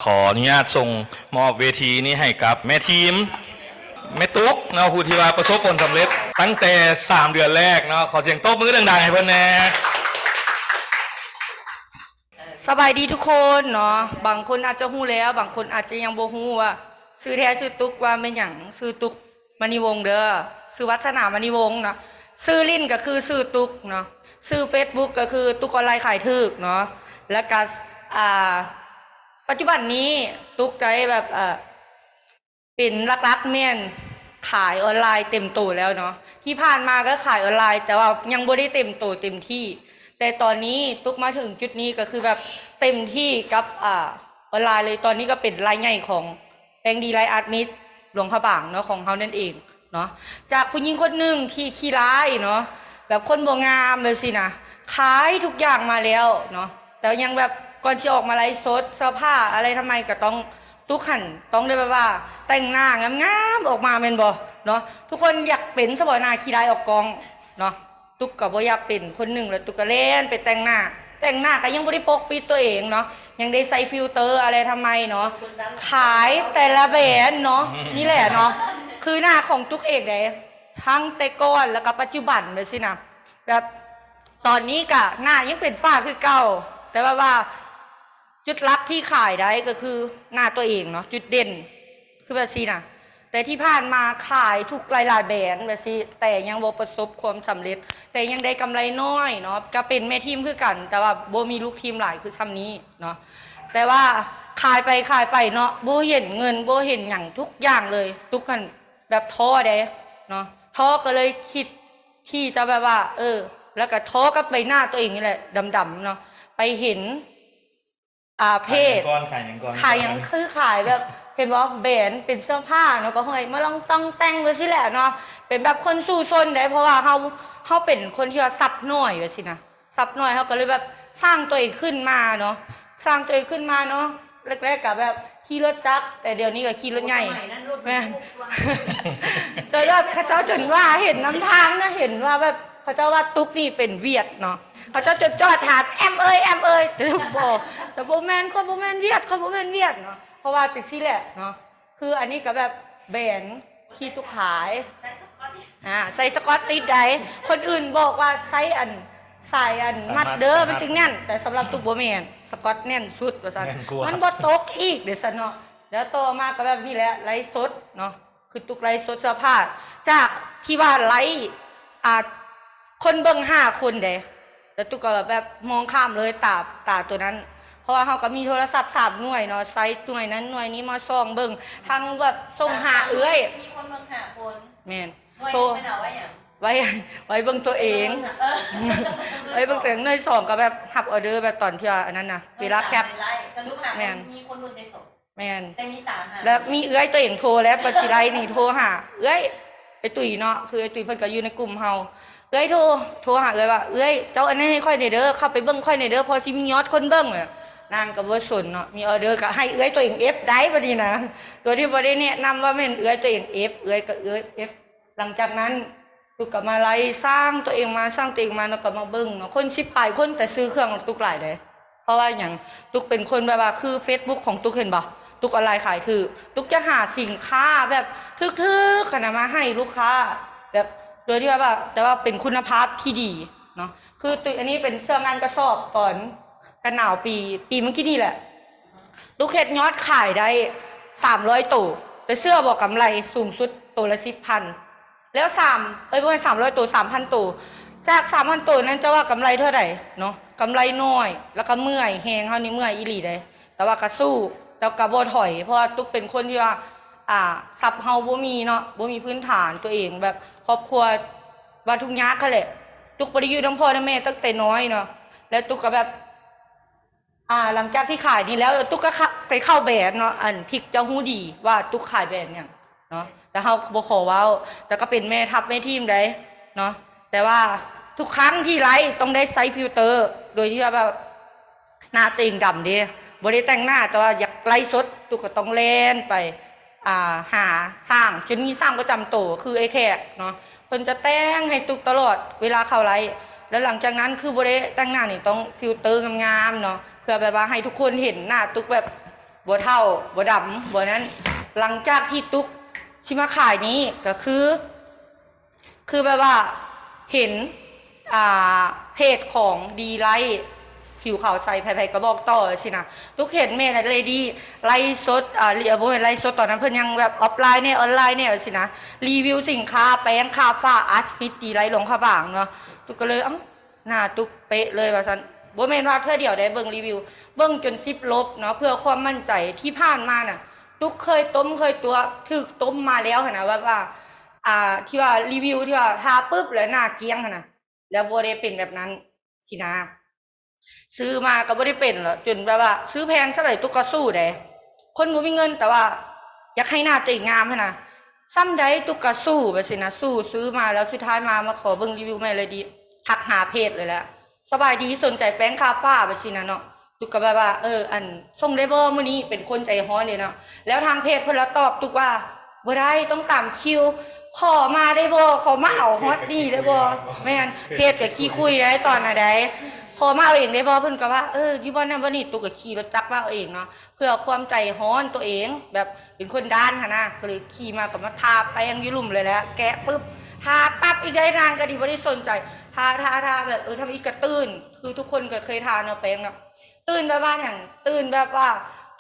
ຂໍອະນຸຍາດສົ່ງມອບເວທີນີ້ໃຫ້ກັບແມ່ທີມ ແມ່ຕຸກເນາະ ຜູ້ທີ່ວ່າປະສົບຜົນສຳເລັດຕັ້ງແຕ່ສາມເດືອນແລກເນາະ. ຂໍສຽງຕົບມືດັງໆໃຫ້ເພິ່ນແດ່. ສະບາຍດີທຸກຄົນເນາະ, ບາງຄົນອາດຈະຮູ້ແລ້ວ ບາງຄົນອາດຈະຍັງບໍ່ຮູ້ວ່າຊື່ແທ້ຊື່ຕຸກວ່າແມ່ນຫຍັງ. ຊື່ຕຸກ ມະນີວົງເດີ, ຊື່ວັດສະໜາ ມະນີວົງເນາະ. ຊື່ຫຼິ້ນກໍຄືຊື່ຕຸກເນາະ, ຊື່ເຟສບຸກກໍຄືຕຸກອອນລາຍຂາຍຖືກເນາະ. ແລ້ວກໍ ອ່າ ປັດຈຸບັນນີ້ຕຸກໄດ້ແບບ ເອີ ເປັນຫຼັກໆແມ່ນຂາຍອອນລາຍເຕັມໂຕແລ້ວເນາະ. ທີ່ຜ່ານມາກໍຂາຍອອນລາຍ ແຕ່ວ່າຍັງບໍ່ໄດ້ເຕັມໂຕເຕັມທີ່, ແຕ່ຕອນນີ້ຕຸກມາເຖິງຈຸດນີ້ກໍຄືແບບເຕັມທີ່ກັບ ອ່າ ອອນລາຍເລີຍ. ຕອນນີ້ກໍເປັນລາຍໃຫຍ່ຂອງ ແປ້ງດີໄລອາດມິສ ຫຼວງພະບາງເນາະ ຂອງເຮົານັ້ນເອງເນາະ. ຈາກຜູ້ຍິງຄົນໜຶ່ງທີ່ຂີ້ຮ້າຍເນາະ ແບບຄົນບໍ່ງາມແບບຊີ້ນະ, ຂາຍທຸກຢ່າງມາແລ້ວເນາະ ແຕ່ຍັງແບບກ່ອນຊິອອກມາໄລຟ໌ສົດ ເສື້ອຜ້າອະໄລທຳໄມກໍຕ້ອງ ຕຸກຫັ້ນຕ້ອງໄດ້ແບບວ່າແຕ່ງໜ້າງາມໆອອກມາແມ່ນບໍ່ເນາະ. ທຸກຄົນຢາກເປັນຊະບໍ່ ໜ້າຂີ້ຮ້າຍອອກກ້ອງເນາະ. ຕຸກກໍບໍ່ຢາກເປັນຄົນໜຶ່ງ ແລ້ວຕຸກກໍແລ່ນໄປແຕ່ງໜ້າ, ແຕ່ງໜ້າກໍຍັງບໍ່ໄດ້ປົກປິດຕົວເອງເນາະ, ຍັງໄດ້ໃສ່ຟິວເຕີອະໄລທຳໄມເນາະ. ຂາຍແຕ່ລະແບຣນເນາະ, ນີ້ແຫຼະເນາະ ຄືໜ້າຂອງຕຸກເອງເດ້, ທັງແຕ່ກ່ອນແລ້ວກໍປັດຈຸບັນແບບຊີ້ນະ. ແບບຕອນນີ້ກໍໜ້າຍັງເປັນຝ້າຄືເກົ່າ, ແຕ່ວ່າ ວ່າ ຈຸດຫຼັກທີ່ຂາຍໄດ້ກໍຄືໜ້າຕົວເອງເນາະ, ຈຸດເດັ່ນຄືແບບຊີ້ນະ. ແຕ່ທີ່ຜ່ານມາຂາຍທຸກຫຼາຍໆແບຣນແບບຊີ້ ແຕ່ຍັງບໍ່ປະສົບຄວາມສຳເລັດ, ແຕ່ຍັງໄດ້ກຳໄລນ້ອຍເນາະ. ກໍເປັນແມ່ທີມຄືກັນ ແຕ່ວ່າບໍ່ມີລູກທີມຫຼາຍຄືຊ່ຳນີ້ເນາະ. ແຕ່ວ່າຂາຍໄປຂາຍໄປເນາະ ບໍ່ເຫັນເງິນ ບໍ່ເຫັນຫຍັງ ທຸກຢ່າງເລີຍ. ຕຸກຫັ້ນແບບທໍ້ເດ້ເນາະ, ທໍ້ກໍເລີຍຄິດທີ່ຈະແບບວ່າ ເອີ ແລ້ວກໍທໍ້ກັບໃບໜ້າຕົວເອງນີ້ແຫຼະ ດຳໆເນາະ. ໄປເຫັນ ອ່າ ເພຈ ຂາຍຫຍັງກ່ອນ ຂາຍຫຍັງກ່ອນ ຂາຍຫຍັງ ຄືຂາຍແບບ ເຫັນບໍ່ ແບຣນເປັນເສື້ອຜ້າເນາະ ກໍຫ້ອຍມາລອງຕ້ອງແຕ່ງໄວ້ຊີ້ແຫຼະເນາະ. ເປັນແບບຄົນສູ້ຊົນເດ້ ເພາະວ່າເຮົາ ເຮົາເປັນຄົນທີ່ວ່າຊັບໜ້ອຍວ່າຊີ້ນະ, ຊັບໜ້ອຍ ເຮົາກໍເລີຍແບບສ້າງຕົວເອງຂຶ້ນມາເນາະ, ສ້າງຕົວເອງຂຶ້ນມາເນາະ. ແລກໆກໍແບບຂີ່ລົດຈັກ ແຕ່ດຽວນີ້ກໍຂີ່ລົດໃຫຍ່. ແມ່ນ ຈົນແບບເຂົາເຈົ້າຈົນວ່າເຫັນນຳທາງນະ ເຫັນວ່າແບບເຂົາເຈົ້າວ່າຕຸກນີ້ເປັນຫວຽດເນາະ. ເຂົາເຈົ້າຈົດຈອດຖາມ ແອມເອີຍ ແອມເອີຍ ແຕ່ບໍ່ ແຕ່ບໍ່ແມ່ນ ຂ້ອຍບໍ່ແມ່ນຫວຽດ ຂ້ອຍບໍ່ແມ່ນຫວຽດເນາະ. ເພາະວ່າຈັ່ງຊີ້ແຫຼະເນາະ ຄືອັນນີ້ກໍແບບແບຣນທີ່ຕຸກຂາຍ ອ່າ ໃສ່ສະກອດຕິດໃດ໋ ຄົນອື່ນບອກວ່າໃຊ້ອັນ ສາຍອັນມັດເດີ ມັນຈຶ່ງແໜ້ນ ແຕ່ສຳລັບຕຸກບໍ່ແມ່ນ ສະກອດແໜ້ນສຸດວ່າຊັ້ນ ມັນບໍ່ຕົກອີກເດ້ຊັ້ນເນາະ. ແລ້ວຕໍ່ມາກໍແບບນີ້ແຫຼະ ໄລຟ໌ສົດເນາະ ຄືຕຸກໄລຟ໌ສົດເສື້ອຜ້າ ຈາກທີ່ວ່າໄລຟ໌ ອ່າ ຄົນເບິ່ງຫ້າຄົນເດ້ ແລ້ວຕຸກກໍແບບມອງຂ້າມເລີຍຕາ ຕາຕົວນັ້ນ ເພາະວ່າເຮົາກໍມີໂທລະສັບສາມໜ່ວຍເນາະ ໃຊ້ໜ່ວຍນັ້ນໜ່ວຍນີ້ມາສ່ອງເບິ່ງ ທັງແບບສົ່ງຫາເອື້ອຍ ມີຄົນເບິ່ງຫ້າຄົນ ແມ່ນ ໜ່ວຍ ໂທ ໜຶ່ງເພິ່ນເອົາໄວ້ຫຍັງ? ໄວ້ ໄວ້ເບິ່ງຕົວເອງ ເອີ ໄວ້ເບິ່ງຕົວເອງ. ໜ່ວຍສອງກໍແບບຮັບອອເດີແບບຕອນທີ່ວ່າອັນນັ້ນນະ ເວລາແຄັບ ແມ່ນ ແລ້ວມີເອື້ອຍຕົວເອງໂທແລ້ວ ກ່ອນຊິໄລນີ້ໂທຫາເອື້ອຍ ອ້າຍຕຸ້ຍເນາະ ຄືອ້າຍຕຸ້ຍເພິ່ນກໍຢູ່ໃນກຸ່ມເຮົາ ເອື້ອຍໂທ ໂທຫາເອື້ອຍວ່າ ເອື້ອຍ ເຈົ້າອັນນີ້ໃຫ້ຂ້ອຍແດ່ເດີ ເຂົ້າໄປເບິ່ງຂ້ອຍແດ່ເດີ ພໍຊິມີຍອດຄົນເບິ່ງ. ນາງກໍບໍ່ສົນເນາະ ມີອອເດີກໍໃຫ້ເອື້ອຍຕົວເອງເອັບໄດ້ບັດນີ້ນະ ໂດຍທີ່ບໍ່ໄດ້ແນະນຳວ່າແມ່ນເອື້ອຍຕົວເອງເອັບ ເອື້ອຍກໍເອື້ອຍເອັບ. ຫຼັງຈາກນັ້ນ ຕຸກກໍມາໄລ່ສ້າງຕົວເອງມາ ສ້າງຕົວເອງມາເນາະ ກໍມາເບິ່ງເນາະ ຄົນສິບປາຍຄົນ ແຕ່ຊື້ເຄື່ອງນຳຕຸກຫຼາຍເດ້. ເພາະວ່າຫຍັງ? ຕຸກເປັນຄົນແບບວ່າ ຄືເຟສບຸກຂອງຕຸກ ເຫັນບໍ່? ຕຸກອອນລາຍຂາຍຖືກ ຕຸກຈະຫາສິນຄ້າແບບຖືກໆຫັ້ນນະ ມາໃຫ້ລູກຄ້າ ແບບໂດຍທີ່ວ່າ ແຕ່ວ່າເປັນຄຸນນະພາບທີ່ດີເນາະ. ຄືຕຸກ ອັນນີ້ເປັນເສື້ອງານກະສອບຕອນກັນໜາວປີ ປີເມື່ອກີ້ນີ້ແຫຼະ ຕຸກເຮັດຍອດຂາຍໄດ້ສາມຮ້ອຍໂຕ ແຕ່ເຊື່ອບໍ່ ກຳໄລສູງສຸດໂຕລະສິບພັນ ແລ້ວສາມ ເອີຍ ບໍ່ແມ່ນສາມຮ້ອຍໂຕ ສາມພັນໂຕ ຈາກສາມພັນໂຕນັ້ນ ເຈົ້າວ່າກຳໄລເທົ່າໃດເນາະ? ກຳໄລໜ້ອຍ ແລ້ວກໍເມື່ອຍ ແຮງເຮົານີ້ເມື່ອຍອີ່ຫຼີເດ້ ແຕ່ວ່າກໍສູ້ ແຕ່ກໍບໍ່ຖອຍ ເພາະວ່າຕຸກເປັນຄົນທີ່ວ່າ ອ່າ ຊັບເຮົາບໍ່ມີເນາະ ບໍ່ມີພື້ນຖານຕົວເອງ ແບບຄອບຄົວວ່າທຸກຍາກຫັ້ນແຫຼະ ຕຸກບໍ່ໄດ້ຢູ່ນຳພໍ່ນຳແມ່ຕັ້ງແຕ່ນ້ອຍເນາະ ແລ້ວຕຸກກໍແບບ ອ່າ ຫຼັງຈາກທີ່ຂາຍນີ້ແລ້ວ ຕຸກກໍເຂົ້າ ໄປເຂົ້າແບຣນເນາະ ອັນ ພິກເຈົ້າຮູ້ດີວ່າຕຸກຂາຍແບຣນຫຍັງເນາະ ແຕ່ເຮົາບໍ່ຂໍເວົ້າ ແຕ່ກໍເປັນແມ່ທັບແມ່ທີມໃດ໋ເນາະ ແຕ່ວ່າທຸກຄັ້ງທີ່ໄລຟ໌ຕ້ອງໄດ້ໃສ່ຟິວເຕີ ໂດຍທີ່ວ່າແບບໜ້າຕົວເອງດຳເດ້ ບໍ່ໄດ້ແຕ່ງໜ້າ ແຕ່ວ່າຢາກໄລຟ໌ສົດ ຕຸກກໍຕ້ອງແລ່ນໄປ ອ່າ ຫາຊ່າງ ຈົນມີຊ່າງປະຈຳໂຕ ຄືອ້າຍແຂກເນາະ ເພິ່ນຈະແຕ່ງໃຫ້ຕຸກຕະຫຼອດເວລາເຂົ້າໄລຟ໌ ແລ້ວຫຼັງຈາກນັ້ນ ຄືບໍ່ໄດ້ແຕ່ງໜ້ານີ້ ຕ້ອງຟິວເຕີງາມໆເນາະ ເພື່ອແບບວ່າໃຫ້ທຸກຄົນເຫັນໜ້າຕຸກແບບ ບໍ່ເຖົ້າ ບໍ່ດຳ ບໍ່ນັ້ນ. ຫຼັງຈາກທີ່ຕຸກຊິມາຂາຍນີ້ ກໍຄື ຄືແບບວ່າເຫັນ ອ່າ ເພຈຂອງດີໄລ ຜິວຂາວໃສ ໃຜໆກໍບອກຕໍ່ຊີ້ນະ. ຕຸກເຫັນແມ່ນເລດີໄລຟ໌ສົດ ອ່າ ບໍ່ແມ່ນໄລຟ໌ສົດ ຕອນນັ້ນເພິ່ນຍັງແບບອອຟລາຍແດ່ ອອນລາຍແດ່ຊີ້ນະ ຣີວິວສິນຄ້າແປງ ຄາຟ້າ ອາສະມິດ ດີໄລ ຫຼວງພະບາງເນາະ. ຕຸກກໍເລີຍ ເອົ້າ ໜ້າຕຸກເປະເລີຍວ່າຊັ້ນ. ບໍ່ແມ່ນວ່າເທື່ອດຽວໄດ້ເບິ່ງຣີວິວ ເບິ່ງຈົນສິບລົບເນາະ ເພື່ອຄວາມໝັ້ນໃຈ. ທີ່ຜ່ານມານະ ຕຸກເຄີຍຕົ້ມ ເຄີຍຕົວະ ຖືກຕົ້ມມາແລ້ວຫັ້ນນະ ແບບວ່າ ອ່າ ທີ່ວ່າຣີວິວທີ່ວ່າທາປຶບແລ້ວໜ້າກ້ຽງຫັ້ນນະ ແລ້ວບໍ່ໄດ້ເປັນແບບນັ້ນຊີ້ນະ. ຊື້ມາກໍບໍ່ໄດ້ເປັນ ຈົນແບບວ່າຊື້ແພງສ່ຳໃດຕຸກກໍສູ້ເດ້. ຄົນບໍ່ມີເງິນ ແຕ່ວ່າຢາກໃຫ້ໜ້າຕົວເອງງາມຫັ້ນນະ ສ່ຳໃດຕຸກກໍສູ້ແບບຊີ້ນະ. ສູ້ ຊື້ມາແລ້ວ ສຸດທ້າຍມາ ມາຂໍເບິ່ງຣີວິວແມ່ເລດີ ທັກຫາເພຈເລີຍແຫຼະ ສະບາຍດີ ສົນໃຈແປງຄາຟ້າ ແບບຊີ້ນະເນາະ. ຕຸກກໍແບບວ່າ ເອີ ອັນ ສົ່ງໄດ້ບໍ່ ມື້ນີ້ເປັນຄົນໃຈຮ້ອນເດ້ເນາະ. ແລ້ວທາງເພຈເພິ່ນລະຕອບຕຸກວ່າ ບໍ່ໄດ້ ຕ້ອງຕາມຄິວ ຂໍມາໄດ້ບໍ່ ຂໍມາເອົາຮອດນີ້ໄດ້ບໍ່. ແມ່ນ ເພຈກໍຂີ້ຄຸຍໄດ໋ ຕອນນັ້ນໄດ໋ ຂໍມາເອົາເອງໄດ້ບໍ່. ເພິ່ນກໍວ່າ ເອີ ຢູ່ບ່ອນນັ້ນບ່ອນນີ້. ຕຸກກໍຂີ່ລົດຈັກມາເອົາເອງເນາະ ເພື່ອຄວາມໃຈຮ້ອນຕົວເອງ ແບບເປັນຄົນດ້ານຫັ້ນນະ ກໍເລີຍຂີ່ມາ ກໍມາທາແປງຢູ່ລຸ່ມເລີຍແຫຼະ. ແກະປຶບ ທາປັບອີກໄດ໋. ນາງກໍດີ ບໍ່ໄດ້ສົນໃຈ ທາ ທາ ທາ ແບບ ເອີ ທຳອິດກໍຕື່ນ ຄືທຸກຄົນກໍເຄີຍທາເນາະ ແປງເນາະ. ຕື່ນແບບວ່າຫຍັງ? ຕື່ນແບບວ່າ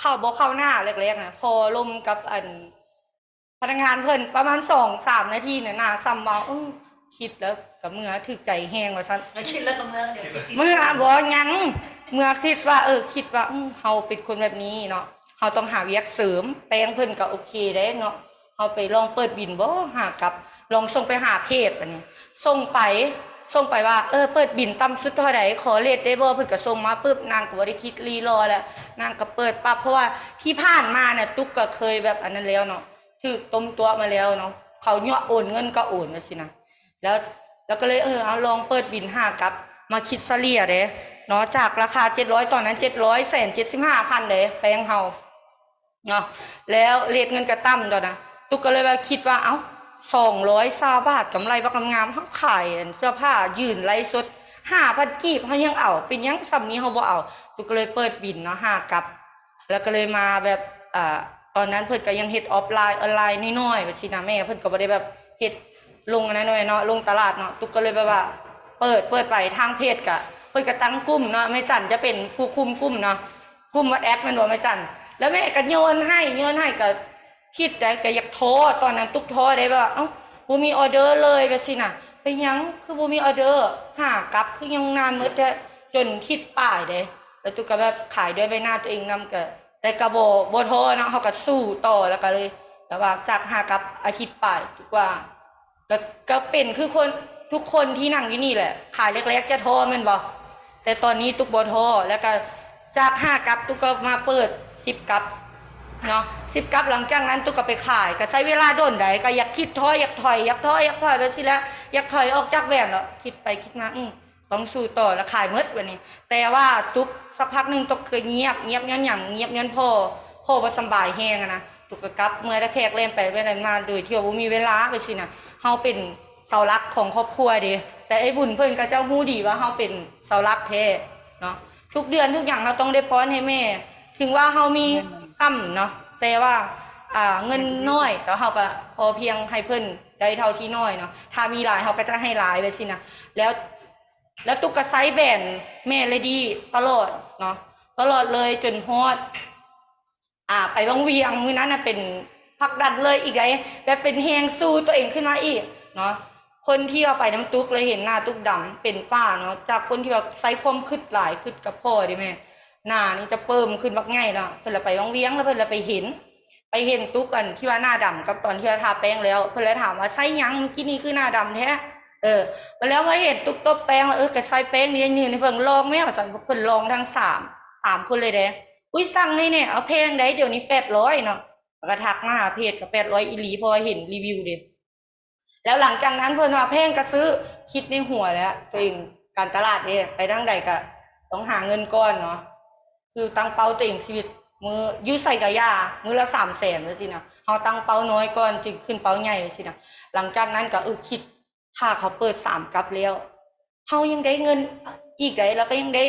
ເຂົ້າບໍ່ເຂົ້າໜ້າແລກໆນະ ພໍລົມກັບອັນພະນັກງານເພິ່ນປະມານສອງສາມນາທີນະ ໜ້າຊ້ຳເວົ້າ ເອີ ຄິດແລ້ວກໍເມື່ອ ຖືກໃຈແຮງວ່າຊັ້ນ. ແລ້ວຄິດແລ້ວກໍເມື່ອ ເມື່ອບໍ່ຫຍັງ ເມື່ອຄິດວ່າ ເອີ ຄິດວ່າ ເອີ ເຮົາເປັນຄົນແບບນີ້ເນາະ ເຮົາຕ້ອງຫາວຽກເສີມ. ແປງເພິ່ນກໍໂອເຄເດ້ເນາະ ເຮົາໄປລອງເປີດບິນບໍ່ ຫາກັບ ລອງສົ່ງໄປຫາເພຈ ບາດນີ້ ສົ່ງໄປ ສົ່ງໄປວ່າ ເອີ ເປີດບິນຕ່ຳສຸດເທົ່າໃດ ຂໍເລດໄດ້ບໍ່. ເພິ່ນກໍສົ່ງມາປຶບ ນາງກໍບໍ່ໄດ້ຄິດລີລໍແລ້ວ ນາງກໍເປີດປັບ. ເພາະວ່າທີ່ຜ່ານມານະ ຕຸກກໍເຄີຍແບບອັນນັ້ນແລ້ວເນາະ ຖືກຕົ້ມຕົວະມາແລ້ວເນາະ ເຂົາຍົວະໂອນເງິນກໍໂອນ ແບບຊີ້ນະ. ແລ້ວ ແລ້ວກໍເລີຍ ເອີ ເອົາລອງເປີດບິນຫາກັບ ມາຄິດສະເລ່ຍເດ້ເນາະ ຈາກລາຄາເຈັດຮ້ອຍ ຕອນນັ້ນເຈັດຮ້ອຍ ແສນເຈັດສິບຫ້າພັນເດ້ ແປງເຮົາ ເນາະ ແລ້ວເລດເງິນກໍຕ່ຳຕອນນັ້ນ. ຕຸກກໍເລີຍວ່າ ຄິດວ່າ ເອົ້າ ສອງຮ້ອຍຊາວບາດ ກຳໄລບັກງາມໆ ເຮົາຂາຍອັນເສື້ອຜ້າ ຢືນໄລຟ໌ສົດ ຫ້າພັນກີບ ເຮົາຍັງເອົາ ເປັນຫຍັງສ່ຳນີ້ເຮົາບໍ່ເອົາ. ຕຸກກໍເລີຍເປີດບິນເນາະ ຫາກັບ ແລ້ວກໍເລີຍມາແບບ ອ່າ ຕອນນັ້ນເພິ່ນກໍຍັງເຮັດອອຟລາຍ ອອນລາຍນ້ອຍໆ ແບບຊີ້ນະ ແມ່ເພິ່ນກໍບໍ່ໄດ້ແບບເຮັດລົງອັນນັ້ນເນາະ ລົງຕະຫຼາດເນາະ. ຕຸກກໍເລີຍແບບວ່າ ເປີດ ເປີດໄປ ທາງເພຈກໍ ເພິ່ນກໍຕັ້ງກຸ່ມເນາະ ແມ່ຈັນຈະເປັນຜູ້ຄຸມກຸ່ມເນາະ ກຸ່ມວັອດແອັບແມ່ນບໍ່ແມ່ຈັນ? ແລ້ວແມ່ກໍໂຍນໃຫ້ ໂຍນໃຫ້ ກໍຄິດໄດ້ ກໍຢາກທໍ້ ຕອນນັ້ນຕຸກທໍ້ໄດ້ ແບບວ່າ ເອົ້າ ບໍ່ມີອໍເດີເລີຍ ແບບຊີ້ນະ ເປັນຫຍັງຄືບໍ່ມີອໍເດີ ຫາກັບຄືຍັງນານໝົດແທ້ ຈົນທິດປາຍເດ້. ແລ້ວຕຸກກໍແບບຂາຍດ້ວຍໃບໜ້າຕົວເອງນຳ ກໍ ແຕ່ກໍບໍ່ ບໍ່ທໍ້ເນາະ ເຮົາກໍສູ້ຕໍ່ ແລ້ວກໍເລີຍ ແຕ່ວ່າຈາກຫາກັບອາທິດປາຍ ຖືວ່າ ກໍ ກໍເປັນຄືຄົນ ທຸກຄົນທີ່ນັ່ງຢູ່ນີ້ແຫຼະ ຂາຍແລກໆຈະທໍ້ແມ່ນບໍ່? ແຕ່ຕອນນີ້ຕຸກບໍ່ທໍ້ ແລ້ວກໍຈາກຫ້າກັບ ຕຸກກໍມາເປີດສິບກັບເນາະ ສິບກັບ. ຫຼັງຈາກນັ້ນຕຸກກໍໄປຂາຍ ກໍໃຊ້ເວລາດົນໃດ ກໍຢາກຄິດທໍ້ ຢາກຖອຍ ຢາກທໍ້ ຢາກຖອຍ ແບບຊີ້ແຫຼະ ຢາກຖອຍອອກຈາກແບຣນ ແລ້ວຄິດໄປຄິດມາ ອື ຕ້ອງສູ້ຕໍ່ ແລ້ວຂາຍໝົດບາດນີ້. ແຕ່ວ່າຕຸກສັກພັກໜຶ່ງ ຕຸກກໍງຽບ ງຽບຍ້ອນຫຍັງ? ງຽບຍ້ອນພໍ່ ພໍ່ບໍ່ສຳບາຍແຮງຫັ້ນນະ. ຕຸກກໍກັບເມືອແຕ່ແຂກແລ່ນໄປແລ່ນມາ ໂດຍທີ່ວ່າບໍ່ມີເວລາ ແບບຊີ້ນະ. ເຮົາເປັນເສົາຫຼັກຂອງຄອບຄົວເດ້ ແຕ່ອ້າຍບຸນເພິ່ນເຂົາເຈົ້າຮູ້ດີວ່າເຮົາເປັນເສົາຫຼັກແທ້ເນາະ. ທຸກເດືອນທຸກຫຍັງເຮົາຕ້ອງໄດ້ປ້ອນໃຫ້ແມ່ ເຖິງວ່າເຮົາມີ ແມ່ນ ຕ່ຳເນາະ ແຕ່ວ່າ ອ່າ ເງິນນ້ອຍ ແຕ່ເຮົາກໍພໍພຽງໃຫ້ເພິ່ນໄດ້ເທົ່າທີ່ນ້ອຍເນາະ ຖ້າມີຫຼາຍເຮົາກໍຈະໃຫ້ຫຼາຍ ແບບຊີ້ນະ. ແລ້ວ ແລ້ວຕຸກກໍໃຊ້ແບຣນແມ່ເລດີຕະຫຼອດເນາະ ຕະຫຼອດເລີຍ ຈົນຮອດ ອ່າ ໄປວັງວຽງ ມື້ນັ້ນນະເປັນຜັກດັນເລີຍອີກໃດ໋ ແບບເປັນແຮງຊູ່ຕົວເອງຂຶ້ນມາອີກເນາະ. ຄົນທີ່ວ່າໄປນຳຕຸກ ແລ້ວເຫັນໜ້າຕຸກດຳເປັນຝ້າເນາະ ຈາກຄົນທີ່ວ່າໃຊ້ຄວາມຄິດຫຼາຍ ຄິດກັບພໍ່ເດ້ແມ່ ໜ້ານີ້ຈະເປີມຂຶ້ນບັກໃຫຍ່ເນາະ. ເພິ່ນລະໄປວັງວຽງ ແລ້ວເພິ່ນລະໄປເຫັນ ໄປເຫັນຕຸກ ອັນທີ່ວ່າໜ້າດຳກັບຕອນທີ່ວ່າທາແປ້ງແລ້ວ ເພິ່ນລະຖາມວ່າ ໃຊ້ຫຍັງ ມື້ກີ້ນີ້ຄືໜ້າດຳແທ້? ເອີ ແລ້ວມາເຫັນຕຸກຕົບແປ້ງ ເອີ ກໍໃຊ້ແປ້ງນີ້ ຍື່ນໃຫ້ເພິ່ນລອງແມ້ ວ່າຊັ້ນ. ເພິ່ນລອງທັງສາມ ສາມຄົນເລີຍເດ້. ອຸ້ຍ ສັ່ງໃຫ້ແດ່ ເອົາແພງໃດ໋ ດຽວນີ້ແປດຮ້ອຍເນາະ. ແລ້ວກໍທັກມາຫາເພຈ ກໍແປດຮ້ອຍອີ່ຫຼີ ເພາະວ່າເຫັນຣີວິວເດ້. ແລ້ວຫຼັງຈາກນັ້ນເພິ່ນວ່າ ແພງກໍຊື້ ຄິດໃນຫົວແລ້ວ ຕົວເອງການຕະຫຼາດເດ້ ໄປທາງໃດກໍຕ້ອງຫາເງິນກ່ອນເນາະ. ຄືຕັ້ງເປົ້າຕົວເອງຊີວິດ ມື້ ຢູ່ໃສກໍຢ່າ ມື້ລະສາມແສນ ຈັ່ງຊີ້ນະ. ເຮົາຕັ້ງເປົ້ານ້ອຍກ່ອນ ຈຶ່ງຂຶ້ນເປົ້າໃຫຍ່ ຈັ່ງຊີ້ນະ. ຫຼັງຈາກນັ້ນກໍ ເອີ ຄິດ ຖ້າເຂົາເປີດສາມກັບແລ້ວ ເຮົາຍັງໄດ້ເງິນອີກໃດ໋ ແລ້ວກໍຍັງໄດ້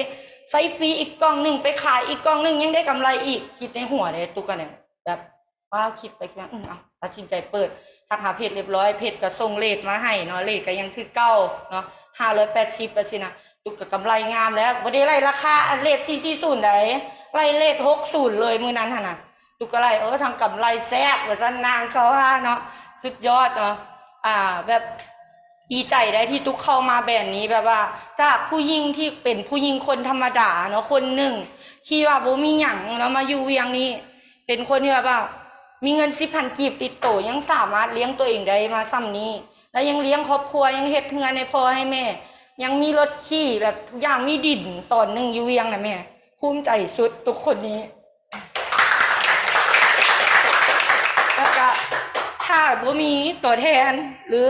ໃຊ້ຟຣີອີກກ່ອງໜຶ່ງ ໄປຂາຍອີກກ່ອງໜຶ່ງ ຍັງໄດ້ກຳໄລອີກ. ຄິດໃນຫົວເດ້ ຕຸກກະແນ ແບບ ວ່າຄິດໄປຄິດມາ ອືມ ເອົາ ຕັດສິນໃຈເປີດ. ທັກຫາເພຈຮຽບຮ້ອຍ ເພຈກໍສົ່ງເລດມາໃຫ້ເນາະ ເລດກໍຍັງຄືເກົ່າເນາະ ຫ້າຮ້ອຍແປດສິບ ແບບຊີ້ນະ. ຕຸກກໍກຳໄລງາມແລ້ວ ບໍ່ໄດ້ໄລ່ລາຄາ ອັນເລດສີ່ສີ່ສູນໃດ ໄລ່ເລດຫົກສູນເລີຍມື້ນັ້ນຫັ້ນນະ. ຕຸກກໍໄລ່ ເອີ ທັງກຳໄລແຊບ ວ່າຊັ້ນ ນາງເຂົາວ່າເນາະ ສຸດຍອດເນາະ. ອ່າ ແບບ ດີໃຈໄດ໋ທີ່ຕຸກເຂົ້າມາແບຣນນີ້ ແບບວ່າຈາກຜູ້ຍິງທີ່ເປັນຜູ້ຍິງຄົນທຳມະດາເນາະ ຄົນໜຶ່ງທີ່ວ່າບໍ່ມີຫຍັງເນາະ ມາຢູ່ວຽງນີ້ ເປັນຄົນທີ່ແບບວ່າມີເງິນສິບພັນກີບຕິດໂຕ ຍັງສາມາດລ້ຽງຕົວເອງໄດ້ມາສ່ຳນີ້ ແລະ ຍັງລ້ຽງຄອບຄົວ ຍັງເຮັດເຮືອນໃຫ້ພໍ່ໃຫ້ແມ່ ຍັງມີລົດຂີ່ ແບບທຸກຢ່າງ ມີດິນຕອນໜຶ່ງຢູ່ວຽງນະແມ່. ພູມໃຈສຸດ ຕຸກຄົນນີ້. ແລ້ວກະຖ້າບໍ່ມີຕົວແທນ ຫຼື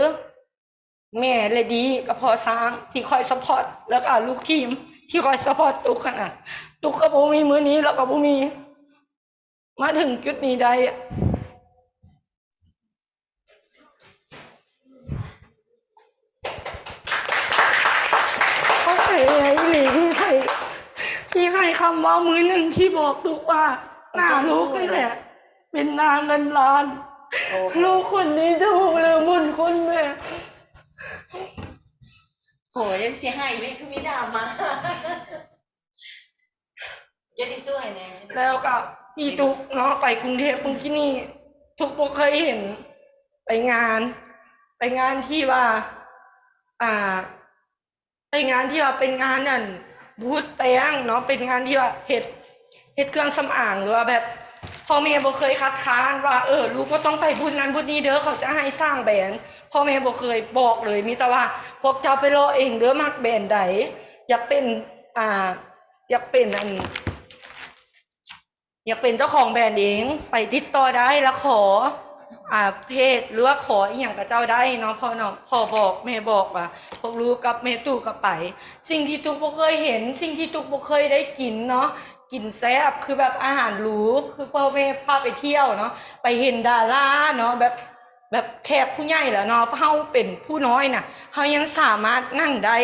ແມ່ເລດີກັບພໍ່ຊ້າງທີ່ຄອຍຊັບພອດ ແລ້ວກະລູກທີມທີ່ຄອຍຊັບພອດຕຸກຫັ້ນນະ ຕຸກກໍບໍ່ມີມື້ນີ້ ແລ້ວກໍບໍ່ມີມາເຖິງຈຸດນີ້ໄດ້. ຂອບໃຈຫຼາຍອີ່ຫຼີທີ່ໃຫ້ ທີ່ໃຫ້ຄຳເວົ້າມື້ໜຶ່ງທີ່ບອກຕຸກວ່າ ໜ້າລູກນີ້ແຫຼະເປັນໜ້າເງິນລ້ານ. ໂອ້ໂຫ ລູກຄົນນີ້ຈະຮູ້ເລື່ອງບຸນຄຸນແມ່. ໂຫ ຍັງຊິໄຫ້ ແມ່ຄືມີດຣາມາ. ຢ່າຊິຊ່ວຍແດ່. ແລ້ວກໍທີ່ຕຸກເນາະ ໄປກຸງເທບເມື່ອກີ້ນີ້ ຕຸກບໍ່ເຄີຍເຫັນໄປງານ ໄປງານທີ່ວ່າ ອ່າ ໄປງານທີ່ວ່າເປັນງານອັນບູດແປງເນາະ ເປັນງານທີ່ວ່າເຮັດ ເຮັດເຄື່ອງສຳອາງ ຫຼືວ່າແບບພໍ່ແມ່ບໍ່ເຄີຍຄັດຄ້ານວ່າ ເອີ ລູກບໍ່ຕ້ອງໄປບູດນັ້ນບູດນີ້ເດີ ເຂົາຈະໃຫ້ສ້າງແບຣນ. ພໍ່ແມ່ບໍ່ເຄີຍບອກເລີຍ ມີແຕ່ວ່າພວກເຈົ້າໄປເລາະເອງເດີ ມັກແບຣນໃດ ຢາກເປັນ ອ່າ ຢາກເປັນອັນ ຢາກເປັນເຈົ້າຂອງແບຣນເອງ ໄປຕິດຕໍ່ໄດ້ ແລ້ວຂໍ ອ່າ ເພຈ ຫຼືວ່າຂໍອີ່ຫຍັງກັບເຈົ້າໄດ້ເນາະ ພໍ່ເນາະ ພໍ່ບອກແມ່ບອກວ່າ ພວກລູກກັບແມ່ຕູ້ກໍໄປ. ສິ່ງທີ່ຕຸກບໍ່ເຄີຍເຫັນ ສິ່ງທີ່ຕຸກບໍ່ເຄີຍໄດ້ກິນເນາະ ກິນແຊບ ຄືແບບອາຫານຫຼູ ຄືພໍ່ແມ່ພາໄປທ່ຽວເນາະ ໄປເຫັນດາລາເນາະ ແບບ ແບບແຂກຜູ້ໃຫຍ່ແລ້ວເນາະ ເຮົາເປັນຜູ້ນ້ອຍນະ ເຮົາຍັງສາມາດນັ່ງໄດ້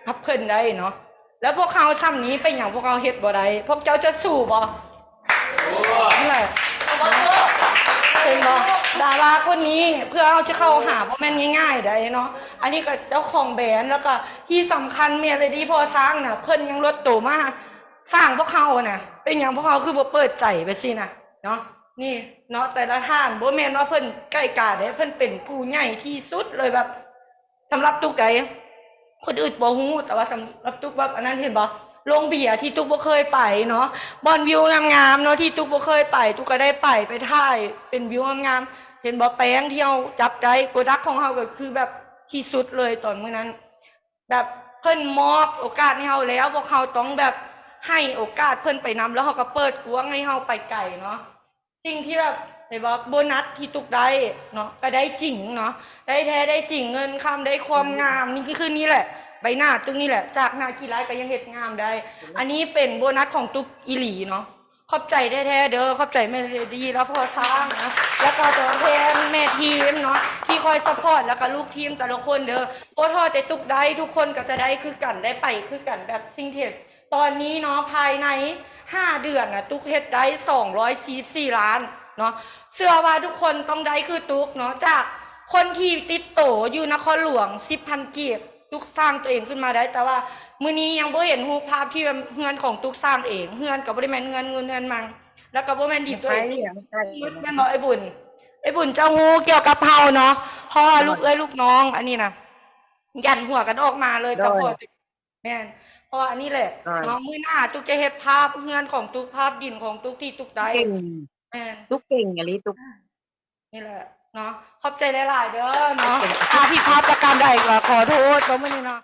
ກັບເພິ່ນໄດ້ເນາະ. ແລ້ວພວກເຮົາຊ່ຳນີ້ ເປັນຫຍັງພວກເຮົາເຮັດບໍ່ໄດ້? ພວກເຈົ້າຈະສູ້ບໍ່? ນັ້ນແຫຼະ ເຫັນບໍ່? ດາລາຄົນນີ້ ເພື່ອເຮົາຈະເຂົ້າຫາ ບໍ່ແມ່ນງ່າຍໆໃດເນາະ. ອັນນີ້ກໍເຈົ້າຂອງແບຣນ ແລ້ວກໍທີ່ສຳຄັນ ແມ່ເລດີພໍ່ຊ້າງນະ ເພິ່ນຍັງລົດໂຕມາສ້າງພວກເຮົານະ. ເປັນຫຍັງພວກເຮົາຄືບໍ່ເປີດໃຈແບບຊີ້ນະເນາະ? ນີ້ເນາະ ແຕ່ລະທ່ານ ບໍ່ແມ່ນວ່າເພິ່ນໄກ່ກາເດ້ ເພິ່ນເປັນຜູ້ໃຫຍ່ທີ່ສຸດເລີຍ ແບບ ສຳລັບຕຸກໃດ ຄົນອື່ນບໍ່ຮູ້ ແຕ່ວ່າສຳລັບຕຸກແບບອັນນັ້ນ ເຫັນບໍ່? ໂລງເບຍທີ່ຕຸກບໍ່ເຄີຍໄປເນາະ ບ່ອນວິວງາມໆເນາະ ທີ່ຕຸກບໍ່ເຄີຍໄປ ຕຸກກໍໄດ້ໄປ ໄປຖ່າຍເປັນວິວງາມໆ ເຫັນບໍ່? ແປງທີ່ເຮົາຈັບໄດ້ ໂກດັກຂອງເຮົາກໍຄືແບບທີ່ສຸດເລີຍຕອນມື້ນັ້ນ ແບບເພິ່ນມອບໂອກາດໃຫ້ເຮົາແລ້ວ ພວກເຮົາຕ້ອງແບບໃຫ້ໂອກາດເພິ່ນໄປນຳ ແລ້ວເຮົາກໍເປີດກວ້າງໃຫ້ເຮົາໄປໄກເນາະ. ສິ່ງທີ່ແບບ ເຫັນບໍ່? ໂບນັດທີ່ຕຸກໄດ້ເນາະ ກໍໄດ້ຈິງເນາະ ໄດ້ແທ້ໄດ້ຈິງ ເງິນຄຳ ໄດ້ຄວາມງາມ ນີ້ຄືນີ້ແຫຼະ ໃບໜ້າຕຸກນີ້ແຫຼະ ຈາກໜ້າຂີ້ຮ້າຍກໍຍັງເຮັດງາມໄດ້. ອັນນີ້ເປັນໂບນັດຂອງຕຸກອີ່ຫຼີເນາະ. ຂອບໃຈແທ້ໆເດີ ຂອບໃຈແມ່ເລດີ ແລ້ວພໍ່ຊ້າງນະ ແລ້ວກໍຕົວແທນແມ່ທີມເນາະ ທີ່ຄອຍຊັບພອດ ແລ້ວກໍລູກທີມແຕ່ລະຄົນເດີ. ບໍ່ທໍ້ແຕ່ຕຸກໄດ້ ທຸກຄົນກໍຈະໄດ້ຄືກັນ ໄດ້ໄປຄືກັນ ແບບສິ່ງທີ່ ຕອນນີ້ເນາະ ພາຍໃນຫ້າເດືອນນະ ຕຸກເຮັດໄດ້ສອງຮ້ອຍສີ່ສິບສີ່ລ້ານເນາະ. ເຊື່ອວ່າທຸກຄົນຕ້ອງໄດ້ຄືຕຸກເນາະ ຈາກຄົນທີ່ຕິດໂຕຢູ່ນະຄອນຫຼວງສິບພັນກີບ ຕຸກສ້າງຕົວເອງຂຶ້ນມາໄດ້. ແຕ່ວ່າມື້ນີ້ຍັງບໍ່ເຫັນຮູບພາບທີ່ເຮືອນຂອງຕຸກສ້າງເອງ ເຮືອນກໍບໍ່ໄດ້ແມ່ນເຮືອນເງິນເຮືອນມັງ ແລ້ວກໍບໍ່ແມ່ນດິນຕົວເອງ ແມ່ນບໍ່ອ້າຍບຸນ? ອ້າຍບຸນເຈົ້າຮູ້ກ່ຽວກັບເຮົາເນາະ ເພາະວ່າລູກເອື້ອຍລູກນ້ອງ ອັນນີ້ນະ ຢັນຫົວກັນອອກມາເລີຍກັບພໍ່ ແມ່ນ ເພາະວ່າອັນນີ້ແຫຼະເນາະ ມື້ໜ້າຕຸກຈະເຮັດພາບເຮືອນຂອງຕຸກ ພາບດິນຂອງຕຸກທີ່ຕຸກໄດ້ ເກັ່ງ ແມ່ນ ຕຸກເກັ່ງອີ່ຫຼີຕຸກ ນີ້ແຫຼະເນາະ. ຂອບໃຈຫຼາຍໆເດີເນາະ ຖ້າຜິດພາດປະການໃດກໍຂໍໂທດເນາະ ມື້ນີ້ເນາະ.